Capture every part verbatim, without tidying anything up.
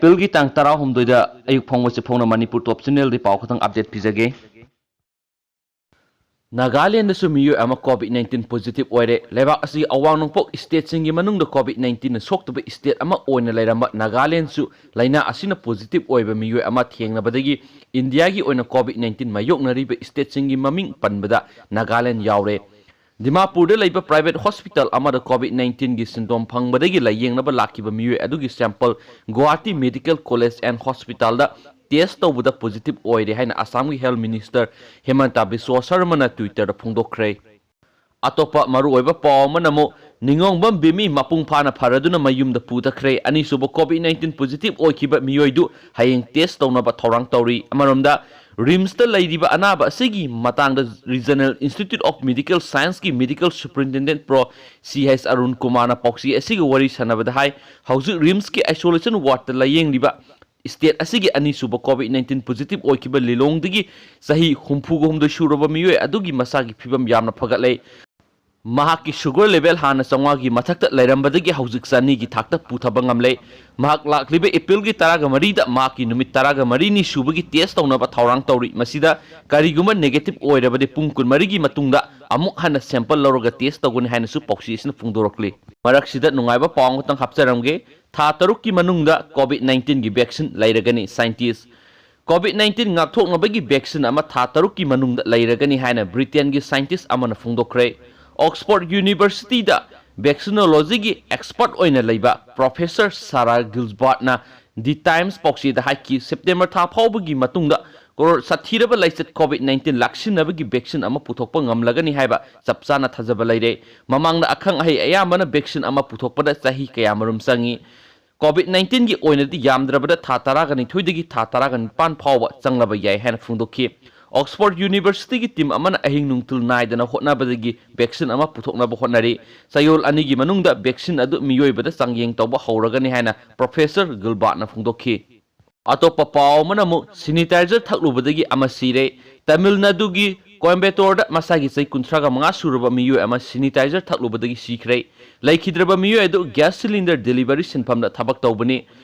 ꯑꯦꯄ꯭ꯔꯤꯜꯒꯤ ꯇꯥꯡ ꯇꯔꯥꯍꯨꯝꯗꯣꯏꯗ ꯑꯌꯨꯛ ꯐꯣꯡꯕꯁꯤ ꯐꯣꯡꯅ ꯃꯅꯤꯄꯨꯔ ꯇꯣꯞ ꯆꯦꯅꯦꯜꯗꯤ ꯄꯥꯎ ꯈꯇꯪ ꯑꯞꯗꯦꯠ ꯄꯤꯖꯒꯦ꯫ ꯅꯥꯒꯥꯂꯦꯟꯗꯁꯨ ꯃꯤꯑꯣꯏ ꯑꯃ ꯀꯣꯚꯤꯗ ꯅꯥꯏꯟꯇꯤꯟ ꯄꯣꯖꯤꯇꯤꯚ ꯑꯣꯏꯔꯦ꯫ ꯂꯩꯕꯥꯛ ꯑꯁꯤꯒꯤ ꯑꯋꯥꯡ ꯅꯣꯡꯄꯣꯛ ꯁ꯭ꯇꯦꯠꯁꯤꯡꯒꯤ ꯃꯅꯨꯡꯗ ꯀꯣꯚꯤꯗ ꯅꯥꯏꯟꯇꯤꯟꯅ ꯁꯣꯛꯇꯕ ꯁ꯭ꯇꯦꯠ ꯑꯃ ꯑꯣꯏꯅ ꯂꯩꯔꯝꯕ ꯅꯥꯒꯥꯂꯦꯟꯁꯨ ꯂꯥꯏꯅꯥ ꯑꯁꯤꯅ ꯄꯣꯖꯤꯇꯤꯚ ꯑꯣꯏꯕ ꯃꯤꯑꯣꯏ ꯑꯃ ꯊꯦꯡꯅꯕꯗꯒꯤ ꯏꯟꯗꯤꯌꯥꯒꯤ ꯑꯣꯏꯅ ꯀꯣꯚꯤꯗ ꯅꯥꯏꯟꯇꯤꯟ ꯃꯥꯌꯣꯛꯅꯔꯤꯕ ꯁ꯭ꯇꯦꯠꯁꯤꯡꯒꯤ ꯃꯃꯤꯡ ꯄꯟꯕꯗ ꯅꯥꯒꯥꯂꯦꯟ ꯌꯥꯎꯔꯦ꯫ ꯗꯤꯃꯥꯄꯨꯔꯗ ꯂꯩꯕ ꯄ꯭ꯔꯥꯏꯚꯦꯠ ꯍꯣꯁꯄꯤꯇꯥꯜ ꯑꯃꯗ ꯀꯣꯚꯤꯗ ꯅꯥꯏꯟꯇꯤꯟꯒꯤ ꯁꯤꯟꯗꯣꯝ ꯐꯪꯕꯗꯒꯤ ꯂꯥꯌꯦꯡꯅꯕ ꯂꯥꯛꯈꯤꯕ ꯃꯤꯑꯣꯏ ꯑꯗꯨꯒꯤ sample Guwahati medical college and ꯍꯣꯁꯄꯤꯇꯥꯜꯗ ꯇꯦꯁ ꯇꯧꯕꯗ ꯄꯣꯖꯤꯇꯤꯚ ꯑꯣꯏꯔꯦ ꯍꯥꯏꯅ ꯑꯁꯥꯝꯒꯤ ꯍꯦꯜꯊ ꯃꯤꯅꯤꯁꯇꯔ ꯍꯤꯃꯟꯇ ꯕꯤꯁ꯭ꯋ ꯁꯔꯃꯅ ꯇ꯭ꯋꯤꯇꯔꯗ ꯐꯣꯡꯗꯣꯛꯈ꯭ꯔꯦ꯫ ꯑꯇꯣꯞꯄ ꯃꯔꯨꯑꯣꯏꯕ ꯄꯥꯎ ꯑꯃꯅ ꯑꯃꯨꯛ ꯅꯤꯉꯣꯡꯕꯝ ꯕꯤꯃꯤ ꯃꯄꯨꯡ ꯐꯥꯅ ꯐꯔꯗꯨꯅ ꯃꯌꯨꯝꯗ ꯄꯨꯊꯈ꯭ꯔꯦ꯫ ꯑꯅꯤꯁꯨꯕ ꯀꯣꯚꯤꯗ ꯅꯥꯏꯟꯇꯤꯟ ꯄꯣꯖꯤꯇꯤꯚ ꯑꯣꯏꯈꯤꯕ ꯃꯤꯑꯣꯏꯗꯨ ꯍꯌꯦꯡ ꯇꯦꯁ ꯇꯧꯅꯕ ꯊꯧꯔꯥꯡ ꯇꯧꯔꯤ꯫ ꯑꯃꯔꯣꯝꯗ, ꯔꯤꯝꯁꯇ ꯂꯩꯔꯤꯕ ꯑꯅꯥꯕ ꯑꯁꯤꯒꯤ ꯃꯇꯥꯡꯗ ꯔꯤꯖꯅꯦꯜ ꯏꯟꯁꯇꯤꯇ꯭ꯌꯨꯠ ꯑꯣꯐ ꯃꯦꯗꯤꯀꯦꯜ ꯁꯥꯏꯟꯁꯀꯤ ꯃꯦꯗꯤꯀꯦꯜ ꯁꯨꯄꯔꯤꯟꯇꯦꯟꯗꯦꯟꯠ ꯄ꯭ꯔꯣ ꯁꯤ ꯑꯩꯆ ꯑꯔꯨꯟ ꯀꯨꯃꯥꯔꯅ ꯄꯥꯎꯆꯦ ꯑꯁꯤꯒ ꯋꯥꯔꯤ ꯁꯥꯟꯅꯕꯗ ꯍꯥꯏ, ꯍꯧꯖꯤꯛ ꯔꯤꯝꯁꯀꯤ ꯑꯥꯏꯁꯣꯂꯦꯁꯟ ꯋꯥꯔꯗꯇ ꯂꯥꯌꯦꯡꯂꯤꯕ ꯁ꯭ꯇꯦꯠ ꯑꯁꯤꯒꯤ ꯑꯅꯤꯁꯨꯕ ꯀꯣꯚꯤꯗ ꯅꯥꯏꯟꯇꯤꯟ ꯄꯣꯖꯤꯇꯤꯚ ꯑꯣꯏꯈꯤꯕ ꯂꯤꯂꯣꯡꯗꯒꯤ ꯆꯍꯤ ꯍꯨꯝꯐꯨꯒ ꯍꯨꯝꯗꯣꯏ ꯁꯨꯔꯕ ꯃꯤꯑꯣꯏ ꯑꯗꯨꯒꯤ ꯃꯁꯥꯒꯤ ꯐꯤꯕꯝ ꯌꯥꯝꯅ ꯐꯒꯠꯂꯦ꯫ ꯃꯍꯥꯛꯀꯤ ꯁꯨꯒꯔ ꯂꯦꯚꯦꯜ ꯍꯥꯟꯅ ꯆꯥꯝꯃꯉꯥꯒꯤ ꯃꯊꯛꯇ ꯂꯩꯔꯝꯕꯗꯒꯤ ꯍꯧꯖꯤꯛ ꯆꯅꯤꯒꯤ ꯊꯥꯛꯇ ꯄꯨꯊꯕ ꯉꯝꯂꯦ꯫ ꯃꯍꯥꯛ ꯂꯥꯛꯂꯤꯕ ꯑꯦꯄ꯭ꯔꯤꯜꯒꯤ ꯇꯔꯥꯒ ꯃꯔꯤꯗ ꯃꯍꯥꯛꯀꯤ ꯅꯨꯃꯤꯠ ꯇꯔꯥꯒ ꯃꯔꯤꯅꯤ ꯁꯨꯕꯒꯤ ꯇꯦꯁ ꯇꯧꯅꯕ ꯊꯧꯔꯥꯡ ꯇꯧꯔꯤ꯫ ꯃꯁꯤꯗ ꯀꯔꯤꯒꯨꯝꯕ ꯅꯦꯒꯦꯇꯤꯚ ꯑꯣꯏꯔꯕꯗꯤ ꯄꯨꯡ ꯀꯨꯟꯃꯔꯤꯒꯤ ꯃꯇꯨꯡꯗ ꯑꯃꯨꯛ ꯍꯟꯅ ꯁꯦꯝꯄꯜ ꯂꯧꯔꯒ ꯇꯦꯁ ꯇꯧꯒꯅꯤ ꯍꯥꯏꯅꯁꯨ ꯄꯥꯎꯆꯦ ꯑꯁꯤꯅ ꯐꯣꯡꯗꯣꯔꯛꯂꯤ꯫ ꯃꯔꯛꯁꯤꯗ ꯅꯨꯡꯉꯥꯏꯕ ꯄꯥꯎ ꯑꯃꯈꯛꯇꯪ ꯍꯥꯞꯆꯔꯝꯒꯦ꯫ ꯊꯥ ꯇꯔꯨꯛꯀꯤ ꯃꯅꯨꯡꯗ ꯀꯣꯚꯤꯗ ꯅꯥꯏꯟꯇꯤꯟꯒꯤ ꯚꯦꯛꯁꯤꯟ ꯂꯩꯔꯒꯅꯤ꯫ ꯁꯥꯏꯟꯇꯤꯁ, ꯀꯣꯚꯤꯗ ꯅꯥꯏꯟꯇꯤꯟ ꯉꯥꯛꯊꯣꯛꯅꯕꯒꯤ ꯚꯦꯛꯁꯤꯟ ꯑꯃ ꯊꯥ ꯇꯔꯨꯛꯀꯤ ꯃꯅꯨꯡꯗ ꯂꯩꯔꯒꯅꯤ ꯍꯥꯏꯅ ꯕ꯭ꯔꯤꯇꯦꯟꯒꯤ ꯁꯥꯏꯟꯇꯤꯁ ꯑꯃꯅ ꯐꯣꯡꯗꯣꯛꯈ꯭ꯔꯦ꯫ ꯑꯣꯛꯁꯐꯣꯔꯗ ꯌꯨꯅꯤꯚꯔꯁꯤꯇꯤꯗ ꯚꯦꯛꯁꯤꯅꯣꯂꯣꯖꯤꯒꯤ ꯑꯦꯛꯁꯄꯔꯠ ꯑꯣꯏꯅ ꯂꯩꯕ ꯄ꯭ꯔꯣꯐꯦꯁꯔ ꯁꯥꯔꯥ ꯒꯤꯜꯕꯥꯔꯠꯅ ꯗꯤ ꯇꯥꯏꯝꯁ ꯄꯥꯎꯆꯦꯗ ꯍꯥꯏꯈꯤ, ꯁꯦꯞꯇꯦꯝꯕꯔ ꯊꯥ ꯐꯥꯎꯕꯒꯤ ꯃꯇꯨꯡꯗ ꯀꯣꯔꯣ-, ꯁꯥꯊꯤꯔꯕ ꯂꯥꯏꯆꯠ ꯀꯣꯚꯤꯗ ꯅꯥꯏꯟꯇꯤꯟ ꯂꯥꯛꯁꯤꯟꯅꯕꯒꯤ ꯚꯦꯛꯁꯤꯟ ꯑꯃ ꯄꯨꯊꯣꯛꯄ ꯉꯝꯂꯒꯅꯤ ꯍꯥꯏꯕ ꯆꯞ ꯆꯥꯅ ꯊꯥꯖꯕ ꯂꯩꯔꯦ꯫ ꯃꯃꯥꯡꯗ ꯑꯈꯪ ꯑꯍꯩ ꯑꯌꯥꯝꯕꯅ ꯚꯦꯛꯁꯤꯟ ꯑꯃ ꯄꯨꯊꯣꯛꯄꯗ ꯆꯍꯤ ꯀꯌꯥꯃꯔꯨꯝ ꯆꯪꯏ꯫ ꯀꯣꯚꯤꯗ ꯅꯥꯏꯟꯇꯤꯟꯒꯤ ꯑꯣꯏꯅꯗꯤ ꯌꯥꯝꯗ꯭ꯔꯕꯗ ꯊꯥ ꯇꯔꯥꯒ ꯅꯤꯊꯣꯏꯗꯒꯤ ꯊꯥ ꯇꯔꯥꯒ ꯅꯤꯄꯥꯟ ꯐꯥꯎꯕ ꯆꯪꯂꯕ ꯌꯥꯏ ꯍꯥꯏꯅ ꯐꯣꯡꯗꯣꯛꯈꯤ꯫ ꯑꯣꯛꯁꯐꯣꯔꯗ ꯌꯨꯅꯤꯚꯔꯁꯤꯇꯤꯒꯤ ꯇꯤꯝ ꯑꯃꯅ ꯑꯍꯤꯡ ꯅꯨꯡꯊꯤꯜ ꯅꯥꯏꯗꯅ ꯍꯣꯠꯅꯕꯗꯒꯤ ꯚꯦꯛꯁꯤꯟ ꯑꯃ ꯄꯨꯊꯣꯛꯅꯕ ꯍꯣꯠꯅꯔꯤ꯫ ꯆꯌꯣꯜ ꯑꯅꯤꯒꯤ ꯃꯅꯨꯡꯗ ꯚꯦꯛꯁꯤꯟ ꯑꯗꯨ ꯃꯤꯑꯣꯏꯕꯗ ꯆꯥꯡꯌꯦꯡ ꯇꯧꯕ ꯍꯧꯔꯒꯅꯤ ꯍꯥꯏꯅ ꯄ꯭ꯔꯣꯐꯦꯁꯔ ꯒꯤꯜꯕꯥꯔꯠꯅ ꯐꯣꯡꯗꯣꯛꯈꯤ꯫ ꯑꯇꯣꯞꯄ ꯄꯥꯎ ꯑꯃꯅ ꯑꯃꯨꯛ ꯁꯦꯅꯤꯇꯥꯏꯖꯔ ꯊꯛꯂꯨꯕꯗꯒꯤ ꯑꯃ ꯁꯤꯔꯦ꯫ ꯇꯥꯃꯤꯜ ꯅꯥꯗꯨꯒꯤ ꯀꯣꯏꯝꯕꯦꯇꯣꯔꯗ ꯃꯁꯥꯒꯤ ꯆꯍꯤ ꯀꯨꯟꯊ꯭ꯔꯥꯒ ꯃꯉꯥ ꯁꯨꯔꯕ ꯃꯤꯑꯣꯏ ꯑꯃ ꯁꯦꯅꯤꯇꯥꯏꯖꯔ ꯊꯛꯂꯨꯕꯗꯒꯤ ꯁꯤꯈ꯭ꯔꯦ꯫ ꯂꯩꯈꯤꯗ꯭ꯔꯕ ꯃꯤꯑꯣꯏ ꯑꯗꯨ ꯒ꯭ꯌꯥꯁ ꯁꯤꯂꯤꯟꯗꯔ ꯗꯦꯂꯤꯚꯔꯤ ꯁꯤꯟꯐꯝꯗ ꯊꯕꯛ ꯇꯧꯕꯅꯤ꯫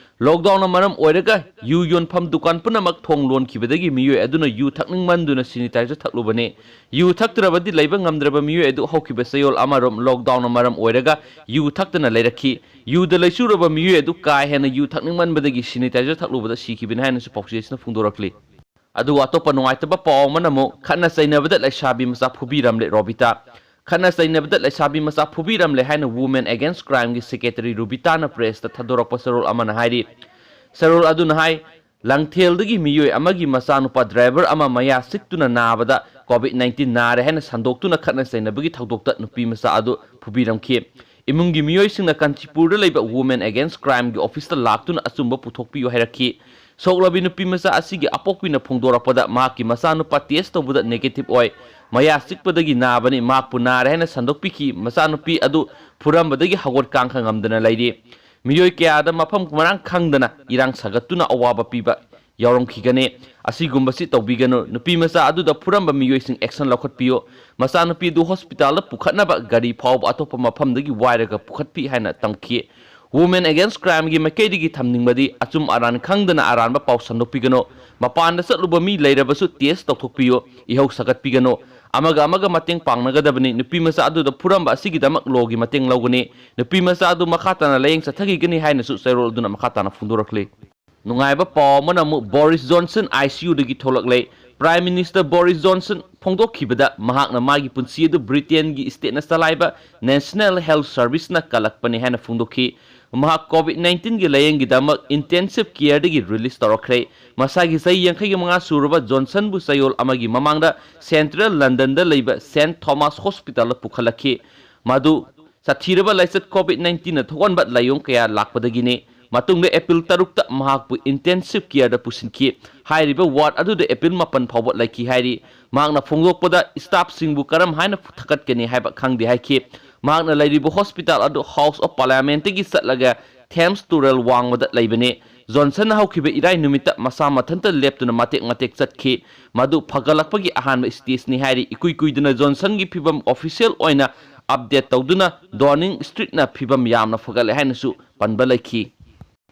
ꯂꯣꯛꯗꯥꯎꯟꯅ ꯃꯔꯝ ꯑꯣꯏꯔꯒ ꯌꯨ ꯌꯣꯟꯐꯝ ꯗꯨꯀꯥꯟ ꯄꯨꯝꯅꯃꯛ ꯊꯣꯡ ꯂꯣꯟꯈꯤꯕꯗꯒꯤ ꯃꯤꯑꯣꯏ ꯑꯗꯨꯅ ꯌꯨ ꯊꯛꯅꯤꯡꯃꯟꯗꯨꯅ ꯁꯦꯅꯤꯇꯥꯏꯖꯔ ꯊꯛꯂꯨꯕꯅꯤ꯫ ꯌꯨ ꯊꯛꯇ꯭ꯔꯕꯗꯤ ꯂꯩꯕ ꯉꯝꯗ꯭ꯔꯕ ꯃꯤꯑꯣꯏ ꯑꯗꯨ ꯍꯧꯈꯤꯕ ꯆꯌꯣꯜ ꯑꯃꯔꯣꯝ ꯂꯣꯛꯗꯥꯎꯟꯅ ꯃꯔꯝ ꯑꯣꯏꯔꯒ ꯌꯨ ꯊꯛꯇꯅ ꯂꯩꯔꯛꯈꯤ꯫ ꯌꯨꯗ ꯂꯩꯆꯨꯔꯕ ꯃꯤꯑꯣꯏ ꯑꯗꯨ ꯀꯥ ꯍꯦꯟꯅ ꯌꯨ ꯊꯛꯅꯤꯡꯃꯟꯕꯗꯒꯤ ꯁꯦꯅꯤꯇꯥꯏꯖꯔ ꯊꯛꯂꯨꯕꯗ ꯁꯤꯈꯤꯕꯅꯤ ꯍꯥꯏꯅꯁꯨ ꯄꯥꯎꯆꯦꯁꯤꯅ ꯐꯣꯡꯗꯣꯔꯛꯂꯤ꯫ ꯑꯗꯨꯒ ꯑꯇꯣꯞꯄ ꯅꯨꯡꯉꯥꯏꯇꯕ ꯄꯥꯎ ꯑꯃꯅ ꯑꯃꯨꯛ ꯈꯠꯅ ꯆꯩꯅꯕꯗ ꯂꯩꯁꯥꯕꯤ ꯃꯆꯥ ꯐꯨꯕꯤꯔꯝꯂꯦ ꯔꯣꯕꯤꯇꯥ꯫ ꯈꯠꯅ ꯆꯩꯅꯕꯗ ꯂꯩꯁꯥꯕꯤ ꯃꯆꯥ ꯐꯨꯕꯤꯔꯝꯂꯦ ꯍꯥꯏꯅ Women Against Crimeꯒꯤ ꯁꯦꯀ꯭ꯔꯦꯇꯔꯤ ꯔꯨꯕꯤꯇꯥꯅ ꯄ꯭ꯔꯦꯁꯇ ꯊꯥꯗꯣꯔꯛꯄ ꯆꯔꯣꯜ ꯑꯃꯅ ꯍꯥꯏꯔꯤ꯫ ꯆꯔꯣꯜ ꯑꯗꯨꯅ ꯍꯥꯏ, ꯂꯥꯡꯊꯦꯜꯗꯒꯤ ꯃꯤꯑꯣꯏ ꯑꯃꯒꯤ ꯃꯆꯥꯅꯨꯄꯥ ꯗ꯭ꯔꯥꯏꯚꯔ ꯑꯃ ꯃꯌꯥ ꯆꯤꯛꯇꯨꯅ ꯅꯥꯕꯗ ꯀꯣꯚꯤꯗ ꯅꯥꯏꯟꯇꯤꯟ ꯅꯥꯔꯦ ꯍꯥꯏꯅ ꯁꯟꯗꯣꯛꯇꯨꯅ ꯈꯠꯅ ꯆꯩꯅꯕꯒꯤ ꯊꯧꯗꯣꯛꯇ ꯅꯨꯄꯤ ꯃꯆꯥ ꯑꯗꯨ ꯐꯨꯕꯤꯔꯝꯈꯤ꯫ ꯏꯃꯨꯡꯒꯤ ꯃꯤꯑꯣꯏꯁꯤꯡꯅ ꯀꯥꯟꯆꯤꯄꯨꯔꯗ ꯂꯩꯕ Women Against Crimeꯒꯤ ꯑꯣꯐꯤꯁꯇ ꯂꯥꯛꯇꯨꯅ ꯑꯆꯨꯝꯕ ꯄꯨꯊꯣꯛꯄꯤꯌꯨ ꯍꯥꯏꯔꯛꯈꯤ꯫ ꯁꯣꯛꯂꯕꯤ ꯅꯨꯄꯤ ꯃꯆꯥ ꯑꯁꯤꯒꯤ ꯑꯄꯣꯛꯄꯤꯅ ꯐꯣꯡꯗꯣꯔꯛꯄꯗ ꯃꯍꯥꯛꯀꯤ ꯃꯆꯥꯅꯨꯄꯥ ꯇꯦꯁ ꯇꯧꯕꯗ ꯅꯦꯒꯦꯇꯤꯚ ꯑꯣꯏ꯫ ꯃꯌꯥ ꯆꯤꯛꯄꯗꯒꯤ ꯅꯥꯕꯅꯤ, ꯃꯍꯥꯛꯄꯨ ꯅꯥꯔꯦ ꯍꯥꯏꯅ ꯁꯟꯗꯣꯛꯄꯤꯈꯤ꯫ ꯃꯆꯥꯅꯨꯄꯤ ꯑꯗꯨ ꯐꯨꯔꯝꯕꯗꯒꯤ ꯍꯧꯒꯠ ꯀꯥꯡꯈ ꯉꯝꯗꯅ ꯂꯩꯔꯤ꯫ ꯃꯤꯑꯣꯏ ꯀꯌꯥꯗ ꯃꯐꯝ ꯃꯔꯥꯡ ꯈꯪꯗꯅ ꯏꯔꯥꯡ ꯁꯥꯒꯠꯇꯨꯅ ꯑꯋꯥꯕ ꯄꯤꯕ ꯌꯥꯎꯔꯝꯈꯤꯒꯅꯤ꯫ ꯑꯁꯤꯒꯨꯝꯕꯁꯤ ꯇꯧꯕꯤꯒꯅꯨ꯫ ꯅꯨꯄꯤ ꯃꯆꯥ ꯑꯗꯨꯗ ꯐꯨꯔꯝꯕ ꯃꯤꯑꯣꯏꯁꯤꯡ ꯑꯦꯛꯁꯟ ꯂꯧꯈꯠꯄꯤꯌꯨ꯫ ꯃꯆꯥꯅꯨꯄꯤ ꯑꯗꯨ ꯍꯣꯁꯄꯤꯇꯥꯜꯗ ꯄꯨꯈꯠꯅꯕ ꯒꯥꯔꯤ ꯐꯥꯎꯕ ꯑꯇꯣꯞꯄ ꯃꯐꯝꯗꯒꯤ ꯋꯥꯏꯔꯒ ꯄꯨꯈꯠꯄꯤ ꯍꯥꯏꯅ ꯇꯝꯈꯤ꯫ Women Against Crimeꯒꯤ ꯃꯥꯏꯀꯩꯗꯒꯤ ꯊꯝꯅꯤꯡꯕꯗꯤ ꯑꯆꯨꯝ ꯑꯔꯥꯟ ꯈꯪꯗꯅ ꯑꯔꯥꯟꯕ ꯄꯥꯎ ꯁꯟꯗꯣꯛꯄꯤꯒꯅꯨ꯫ ꯃꯄꯥꯟꯗ ꯆꯠꯂꯨꯕ ꯃꯤ ꯂꯩꯔꯕꯁꯨ ꯇꯦꯁ ꯇꯧꯊꯣꯛꯄꯤꯌꯨ꯫ ꯏꯍꯧ ꯁꯥꯒꯠꯄꯤꯒꯅꯨ꯫ ꯑꯃꯒ ꯑꯃꯒ ꯃꯇꯦꯡ ꯄꯥꯡꯅꯒꯗꯕꯅꯤ꯫ ꯅꯨꯄꯤ ꯃꯆꯥ ꯑꯗꯨꯗ ꯐꯨꯔꯝꯕ ꯑꯁꯤꯒꯤꯗꯃꯛ ꯂꯣꯒꯤ ꯃꯇꯦꯡ ꯂꯧꯒꯅꯤ꯫ ꯅꯨꯄꯤ ꯃꯆꯥ ꯑꯗꯨ ꯃꯈꯥ ꯇꯥꯅ ꯂꯥꯌꯦꯡ ꯆꯠꯊꯈꯤꯒꯅꯤ ꯍꯥꯏꯅꯁꯨ ꯆꯩꯔꯣꯜ ꯑꯗꯨꯅ ꯃꯈꯥ ꯇꯥꯅ ꯐꯣꯡꯗꯣꯔꯛꯂꯤ꯫ ꯅꯨꯡꯉꯥꯏꯕ ꯄꯥꯎ ꯑꯃꯅ ꯑꯃꯨꯛ ꯕꯣꯔꯤꯁ ꯖꯣꯟꯁꯟ ꯑꯥꯏ ꯁꯤ ꯌꯨꯗꯒꯤ ꯊꯣꯛꯂꯛꯂꯦ꯫ ꯄ꯭ꯔꯥꯏꯝ ꯃꯤꯅꯤꯁꯇꯔ ꯕꯣꯔꯤꯁ ꯖꯣꯟꯁꯟ ꯐꯣꯡꯗꯣꯛꯈꯤꯕꯗ ꯃꯍꯥꯛꯅ ꯃꯥꯒꯤ ꯄꯨꯟꯁꯤ ꯑꯗꯨ ꯕ꯭ꯔꯤꯇꯦꯟꯒꯤ ꯁ꯭ꯇꯦꯠꯅ ꯆꯂꯥꯏꯕ ꯅꯦꯁꯅꯦꯜ ꯍꯦꯜꯊ ꯁꯔꯚꯤꯁꯅ ꯀꯜꯂꯛꯄꯅꯤ ꯍꯥꯏꯅ ꯐꯣꯡꯗꯣꯛꯈꯤ꯫ ꯃꯍꯥꯛ ꯀꯣꯚꯤꯗ ꯅꯥꯏꯟꯇꯤꯟꯒꯤ ꯂꯥꯌꯦꯡꯒꯤꯗꯃꯛ ꯏꯟꯇꯦꯟꯁꯤꯚ ꯀꯦꯌꯔꯗꯒꯤ ꯔꯤꯂꯤꯁ ꯇꯧꯔꯛꯈ꯭ꯔꯦ꯫ ꯃꯁꯥꯒꯤ ꯆꯍꯤ ꯌꯥꯡꯈꯩꯒ ꯃꯉꯥ ꯁꯨꯔꯕ ꯖꯣꯟꯁꯟꯕꯨ ꯆꯌꯣꯜ ꯑꯃꯒꯤ ꯃꯃꯥꯡꯗ ꯁꯦꯟꯇ꯭ꯔꯦꯜ ꯂꯟꯗꯟꯗ ꯂꯩꯕ ꯁꯦꯟꯠ ꯊꯣꯃꯥꯁ ꯍꯣꯁꯄꯤꯇꯥꯜꯗ ꯄꯨꯈꯠꯂꯛꯈꯤ꯫ ꯃꯗꯨ ꯁꯥꯊꯤꯔꯕ ꯂꯥꯏꯆꯠ ꯀꯣꯚꯤꯗ ꯅꯥꯏꯟꯇꯤꯟꯅ ꯊꯣꯛꯍꯟꯕ ꯂꯥꯏꯑꯣꯡ ꯀꯌꯥ ꯂꯥꯛꯄꯗꯒꯤꯅꯤ꯫ ꯃꯇꯨꯡꯗ ꯑꯦꯄ꯭ꯔꯤꯜ ꯇꯔꯨꯛꯇ ꯃꯍꯥꯛꯄꯨ ꯏꯟꯇꯦꯟꯁꯤꯚ ꯀꯦꯌꯔꯗ ꯄꯨꯁꯤꯟꯈꯤ꯫ ꯍꯥꯏꯔꯤꯕ ꯋꯥꯔꯗ ꯑꯗꯨꯗ ꯑꯦꯄ꯭ꯔꯤꯜ ꯃꯥꯄꯟ ꯐꯥꯎꯕ ꯂꯩꯈꯤ ꯍꯥꯏꯔꯤ꯫ ꯃꯍꯥꯛꯅ ꯐꯣꯡꯗꯣꯛꯄꯗ ꯁ꯭ꯇꯥꯐꯁꯤꯡꯕꯨ ꯀꯔꯝ ꯍꯥꯏꯅ ꯊꯥꯒꯠꯀꯅꯤ ꯍꯥꯏꯕ ꯈꯪꯗꯦ ꯍꯥꯏꯈꯤ꯫ ꯃꯍꯥꯛꯅ ꯂꯩꯔꯤꯕ ꯍꯣꯁꯄꯤꯇꯥꯜ ꯑꯗꯨ ꯍꯥꯎꯁ ꯑꯣꯐ ꯄꯥꯔꯂꯤꯌꯥꯃꯦꯟꯠꯇꯒꯤ ꯆꯠꯂꯒ ꯊꯦꯝꯁ ꯇꯨꯔꯦꯜ ꯋꯥꯡꯃꯗ ꯂꯩꯕꯅꯤ꯫ ꯖꯣꯟꯁꯟꯅ ꯍꯧꯈꯤꯕ ꯏꯔꯥꯏ ꯅꯨꯃꯤꯠꯇ ꯃꯁꯥ ꯃꯊꯟꯇ ꯂꯦꯞꯇꯨꯅ ꯃꯇꯦꯛ ꯃꯇꯦꯛ ꯆꯠꯈꯤ꯫ ꯃꯗꯨ ꯐꯒꯠꯂꯛꯄꯒꯤ ꯑꯍꯥꯟꯕ stage ꯅꯤ ꯍꯥꯏꯔꯤ꯫ ꯏꯀꯨꯏ ꯀꯨꯏꯗꯅ ꯖꯣꯟꯁꯟꯒꯤ ꯐꯤꯕꯝ official ꯑꯣꯏꯅ update ꯇꯧꯗꯨꯅ Downing Street ꯅ ꯐꯤꯕꯝ ꯌꯥꯝꯅ ꯐꯒꯠꯂꯦ ꯍꯥꯏꯅꯁꯨ ꯄꯟꯕ ꯂꯩꯈꯤ꯫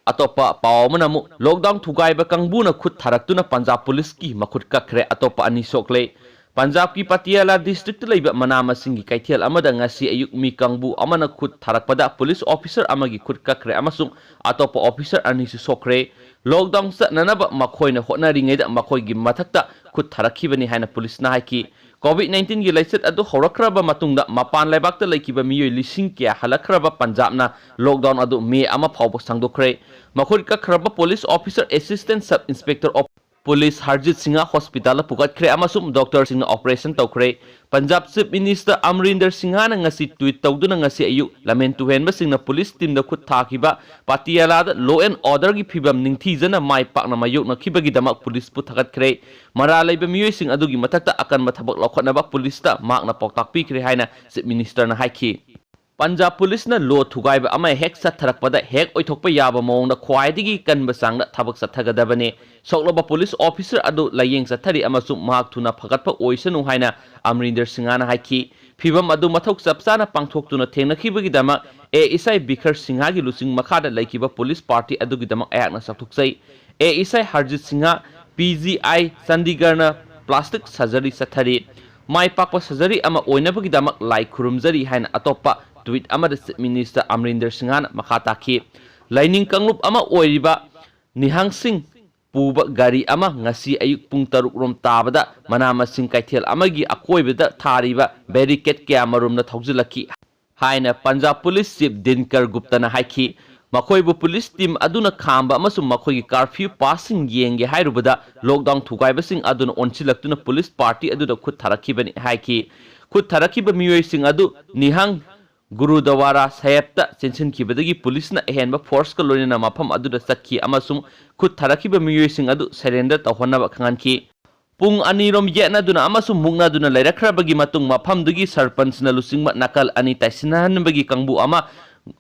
ꯑꯇꯣꯞꯄ ꯄꯥꯎ ꯑꯃꯅ ꯑꯃꯨꯛ lockdown ꯊꯨꯒꯥꯏꯕ ꯀꯥꯡꯕꯨꯅ ꯈꯨꯠ ꯊꯥꯔꯛꯇꯨꯅ ꯄꯟꯖꯥꯕ ꯄꯨꯂꯤꯁꯀꯤ ꯃꯈꯨꯠ ꯀꯛꯈ꯭ꯔꯦ꯫ ꯑꯇꯣꯞꯄ ꯑꯅꯤ ꯁꯣꯛꯂꯦ꯫ ꯄꯟꯖꯥꯕꯀꯤ ꯄꯇꯤꯌꯥꯂꯥ district ꯇ ꯂꯩꯕ ꯃꯅꯥ ꯃꯁꯤꯡꯒꯤ ꯀꯩꯊꯦꯜ ꯑꯃꯗ ꯉꯁꯤ ꯑꯌꯨꯛ ꯃꯤ ꯀꯥꯡꯕꯨ ꯑꯃꯅ ꯈꯨꯠ ꯊꯥꯔꯛꯄꯗ ꯄꯨꯂꯤꯁ officer ꯑꯃꯒꯤ ꯈꯨꯠ ꯀꯛꯈ꯭ꯔꯦ ꯑꯃꯁꯨꯡ ꯑꯇꯣꯞꯄ officer ꯑꯅꯤꯁꯨ ꯁꯣꯛꯈ꯭ꯔꯦ꯫ Lockdown ꯆꯠꯅꯅꯕ ꯃꯈꯣꯏꯅ ꯍꯣꯠꯅꯔꯤꯉꯩꯗ ꯃꯈꯣꯏꯒꯤ ꯃꯊꯛꯇ ꯈꯨꯠ ꯊꯥꯔꯛꯈꯤꯕꯅꯤ ꯍꯥꯏꯅ ꯄꯨꯂꯤꯁꯅ ꯍꯥꯏꯈꯤ꯫ COVID nineteen ꯒꯤ ꯂꯥꯏꯆꯠ ꯑꯗꯨ ꯍꯧꯔꯛꯈ꯭ꯔꯕ ꯃꯇꯨꯡꯗ ꯃꯄꯥꯟ ꯂꯩꯕꯥꯛꯇ ꯂꯩꯈꯤꯕ ꯃꯤꯑꯣꯏ ꯂꯤꯁꯤꯡ ꯀꯌꯥ ꯍꯜꯂꯛꯈ꯭ꯔꯕ ꯄꯟꯖꯥꯕꯅ lockdown ꯑꯗꯨ ꯃꯦ ꯑꯃ ꯐꯥꯎꯕ ꯁꯥꯡꯗꯣꯛꯈ꯭ꯔꯦ꯫ ꯃꯈꯨꯠ ꯀꯛꯈ꯭ꯔꯕ police officer, Assistant Sub Inspector of Police Harjit Singh hospital ꯗ ꯄꯨꯈꯠꯈ꯭ꯔꯦ ꯑꯃꯁꯨꯡ doctor ꯁꯤꯡꯅ operation ꯇꯧꯈ꯭ꯔꯦ꯫ ꯄꯟꯖꯥꯕ Chief Minister ꯑꯃꯔꯤꯟꯗꯔ ꯁꯤꯡꯍꯅ ꯉꯁꯤ tweet ꯇꯧꯗꯨꯅ ꯉꯁꯤ ꯑꯌꯨꯛ ꯂꯝꯍꯦꯟ ꯇꯨꯍꯦꯟꯕꯁꯤꯡꯅ ꯄꯨꯂꯤꯁ team ꯗ ꯈꯨꯠ ꯊꯥꯈꯤꯕ ꯄꯇꯤꯌꯥꯂꯥꯗ law and order ꯒꯤ ꯐꯤꯕꯝ ꯅꯤꯡꯊꯤꯖꯅ ꯃꯥꯏ ꯄꯥꯛꯅ ꯃꯥꯌꯣꯛꯅꯈꯤꯕꯒꯤꯗꯃꯛ ꯄꯨꯂꯤꯁꯄꯨ ꯊꯥꯒꯠꯈ꯭ꯔꯦ꯫ ꯃꯔꯥꯜ ꯂꯩꯕ ꯃꯤꯑꯣꯏꯁꯤꯡ ꯑꯗꯨꯒꯤ ꯃꯊꯛꯇ ꯑꯀꯟꯕ ꯊꯕꯛ ꯂꯧꯈꯠꯅꯕ ꯄꯨꯂꯤꯁꯇ ꯃꯍꯥꯛꯅ ꯄꯥꯎꯇꯥꯛ ꯄꯤꯈ꯭ꯔꯦ ꯍꯥꯏꯅ Chief Minister ꯅ ꯍꯥꯏꯈꯤ꯫ ꯄꯟꯖꯥꯕ ꯄꯨꯂꯤꯁꯅ law ꯊꯨꯒꯥꯏꯕ ꯑꯃ ꯍꯦꯛ ꯆꯠꯊꯔꯛꯄꯗ ꯍꯦꯛ ꯑꯣꯏꯊꯣꯛꯄ ꯌꯥꯕ ꯃꯑꯣꯡꯗ ꯈ꯭ꯋꯥꯏꯗꯒꯤ ꯀꯟꯕ ꯆꯥꯡꯗ ꯊꯕꯛ ꯆꯠꯊꯒꯗꯕꯅꯤ꯫ ꯁꯣꯛꯂꯕ ꯄꯨꯂꯤꯁ officer ꯑꯗꯨ ꯂꯥꯌꯦꯡ ꯆꯠꯊꯔꯤ ꯑꯃꯁꯨꯡ ꯃꯍꯥꯛ ꯊꯨꯅ ꯐꯒꯠꯄ ꯑꯣꯏꯁꯅꯨ ꯍꯥꯏꯅ ꯑꯃꯔꯤꯟꯗꯔ ꯁꯤꯡꯍꯅ ꯍꯥꯏꯈꯤ꯫ ꯐꯤꯕꯝ ꯑꯗꯨ ꯃꯊꯧ ꯆꯞ ꯆꯥꯅ ꯄꯥꯡꯊꯣꯛꯇꯨꯅ ꯊꯦꯡꯅꯈꯤꯕꯒꯤꯗꯃꯛ ꯑꯦ ꯑꯦꯁ ꯑꯥꯏ ꯕꯤꯈꯔ ꯁꯤꯡꯍꯒꯤ ꯂꯨꯆꯤꯡ ꯃꯈꯥꯗ ꯂꯩꯈꯤꯕ ꯄꯨꯂꯤꯁ party ꯑꯗꯨꯒꯤꯗꯃꯛ ꯑꯩꯍꯥꯛꯅ ꯆꯥꯎꯊꯣꯛꯆꯩ꯫ A S I Harjit Singh, P G I ꯆꯟꯗꯤꯒꯔꯅ plastic surgery ꯆꯠꯊꯔꯤ꯫ ꯃꯥꯏ ꯄꯥꯛꯄ surgery ꯑꯃ ꯑꯣꯏꯅꯕꯒꯤꯗꯃꯛ ꯂꯥꯏ ꯈꯨꯔꯨꯝꯖꯔꯤ ꯍꯥꯏꯅ ꯑꯇꯣꯞꯄ tweet ꯑꯃꯗ Chief Minister ꯑꯃꯔꯤꯟꯗꯔ ꯁꯤꯡꯍꯅ ꯃꯈꯥ ꯇꯥꯈꯤ꯫ ꯂꯥꯏꯅꯤꯡ ꯀꯥꯡꯂꯨꯞ ꯑꯃ ꯑꯣꯏꯔꯤꯕ ꯅꯤꯍꯥꯡ ꯁꯤꯡ ꯄꯨꯕ ꯒꯥꯔꯤ ꯑꯃ ꯉꯁꯤ ꯑꯌꯨꯛ ꯄꯨꯡ ꯇꯔꯨꯛ ꯔꯣꯝ ꯇꯥꯕꯗ ꯃꯅꯥ ꯃꯁꯤꯡ ꯀꯩꯊꯦꯜ ꯑꯃꯒꯤ ꯑꯀꯣꯏꯕꯗ ꯊꯥꯔꯤꯕ barricade ꯀꯌꯥ ꯃꯔꯨꯝꯅ ꯊꯧꯖꯤꯜꯂꯛꯈꯤ ꯍꯥꯏꯅ ꯄꯟꯖꯥꯕ ꯄꯨꯂꯤꯁ chief ꯗꯤꯟꯀꯔ ꯒꯨꯞꯇꯅ ꯍꯥꯏꯈꯤ꯫ ꯃꯈꯣꯏꯕꯨ ꯄꯨꯂꯤꯁ team ꯑꯗꯨꯅ ꯈꯥꯝꯕ ꯑꯃꯁꯨꯡ ꯃꯈꯣꯏꯒꯤ curfew passꯁꯤꯡ ꯌꯦꯡꯒꯦ ꯍꯥꯏꯔꯨꯕꯗ lockdown ꯊꯨꯒꯥꯏꯕꯁꯤꯡ ꯑꯗꯨꯅ ꯑꯣꯟꯁꯤꯜꯂꯛꯇꯨꯅ ꯄꯨꯂꯤꯁ party ꯑꯗꯨꯗ ꯈꯨꯠ ꯊꯥꯔꯛꯈꯤꯕꯅꯤ ꯍꯥꯏꯈꯤ꯫ ꯈꯨꯠ ꯊꯥꯔꯛꯈꯤꯕ ꯃꯤꯑꯣꯏꯁꯤꯡ ꯑꯗꯨ ꯅꯤꯍꯥꯡ ꯒꯨꯔꯨꯗꯋꯥꯔꯥ ꯁꯥꯍꯦꯕꯇ ꯆꯦꯟꯁꯤꯟꯈꯤꯕꯗꯒꯤ ꯄꯨꯂꯤꯁꯅ ꯑꯍꯦꯟꯕ forceꯀ ꯂꯣꯏꯅꯅ ꯃꯐꯝ ꯑꯗꯨꯗ ꯆꯠꯈꯤ ꯑꯃꯁꯨꯡ ꯈꯨꯠ ꯊꯥꯔꯛꯈꯤꯕ ꯃꯤꯑꯣꯏꯁꯤꯡ ꯑꯗꯨ surrender ꯇꯧꯍꯟꯅꯕ ꯈꯪꯍꯟꯈꯤ꯫ ꯄꯨꯡ ꯑꯅꯤꯔꯣꯝ ꯌꯦꯠꯅꯗꯨꯅ ꯑꯃꯁꯨꯡ ꯃꯨꯛꯅꯗꯨꯅ ꯂꯩꯔꯛꯈ꯭ꯔꯕꯒꯤ ꯃꯇꯨꯡ ꯃꯐꯝꯗꯨꯒꯤ ꯁꯔꯄꯟꯆꯅ ꯂꯨꯆꯤꯡꯕ ꯅꯥꯀꯜ ꯑꯅꯤ ꯇꯥꯏꯁꯤꯟꯅꯍꯟꯕꯒꯤ ꯀꯥꯡꯕꯨ ꯑꯃ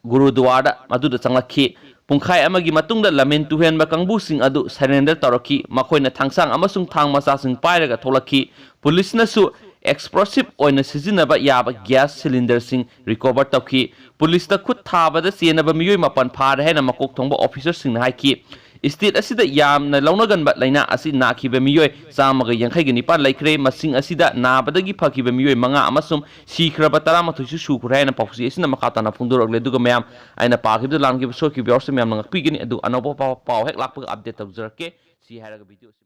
ꯒꯨꯔꯨꯗ꯭ꯋꯥꯔꯥ ꯑꯗꯨꯗ ꯆꯪꯂꯛꯈꯤ꯫ ꯄꯨꯡꯈꯥꯏ ꯑꯃꯒꯤ ꯃꯇꯨꯡꯗ ꯂꯝꯍꯦꯟ ꯇꯨꯍꯦꯟꯕ ꯀꯥꯡꯕꯨꯁꯤꯡ ꯑꯗꯨ surrender ꯇꯧꯔꯛꯈꯤ꯫ ꯃꯈꯣꯏꯅ ꯊꯥꯡꯁꯥꯡ ꯑꯃꯁꯨꯡ ꯊꯥꯡ ꯃꯆꯥꯁꯤꯡ ꯄꯥꯏꯔꯒ ꯊꯣꯛꯂꯛꯈꯤ꯫ ꯄꯨꯂꯤꯁꯅꯁꯨ explosive ꯑꯣꯏꯅ ꯁꯤꯖꯤꯟꯅꯕ ꯌꯥꯕ gas cylinderꯁꯤꯡ recover ꯇꯧꯈꯤ꯫ ꯄꯨꯂꯤꯁꯇ ꯈꯨꯠ ꯊꯥꯕꯗ ꯆꯦꯟꯅꯕ ꯃꯤꯑꯣꯏ ꯃꯥꯄꯟ ꯐꯥꯔꯦ ꯍꯥꯏꯅ ꯃꯀꯣꯛ ꯊꯣꯡꯕ officerꯁꯤꯡꯅ ꯍꯥꯏꯈꯤ꯫ State ꯑꯁꯤꯗ ꯌꯥꯝꯅ ꯂꯧꯅꯒꯟꯕ ꯂꯥꯏꯅꯥ ꯑꯁꯤ ꯅꯥꯈꯤꯕ ꯃꯤꯑꯣꯏ ꯆꯥꯝꯃꯒ ꯌꯥꯡꯈꯩꯒ ꯅꯤꯄꯥꯟ ꯂꯩꯈ꯭ꯔꯦ꯫ ꯃꯁꯤꯡ ꯑꯁꯤꯗ ꯅꯥꯕꯗꯒꯤ ꯐꯈꯤꯕ ꯃꯤꯑꯣꯏ ꯃꯉꯥ ꯑꯃꯁꯨꯡ ꯁꯤꯈ꯭ꯔꯕ ꯇꯔꯥꯃꯥꯊꯣꯏꯁꯨ ꯁꯨꯈ꯭ꯔꯦ ꯍꯥꯏꯅ ꯄꯥꯎꯆꯦ ꯑꯁꯤꯅ ꯃꯈꯥ ꯇꯥꯅ ꯐꯣꯡꯗꯣꯔꯛꯂꯦ꯫ ꯑꯗꯨꯒ ꯃꯌꯥꯝ, ꯑꯩꯅ ꯄꯥꯈꯤꯕꯗ ꯂꯥꯟꯈꯤꯕ ꯁꯣꯏꯈꯤꯕ ꯌꯥꯎꯔꯁꯨ ꯃꯌꯥꯝꯅ ꯉꯥꯛꯄꯤꯒꯅꯤ꯫ ꯑꯗꯨ ꯑꯅꯧꯕ ꯄꯥꯎ, ꯄꯥꯎ ꯍꯦꯛ ꯂꯥꯛꯄꯒ update ꯇꯧꯖꯔꯛꯀꯦ꯫ ꯁꯤ ꯍꯥꯏꯔꯒ video ꯑꯁꯤ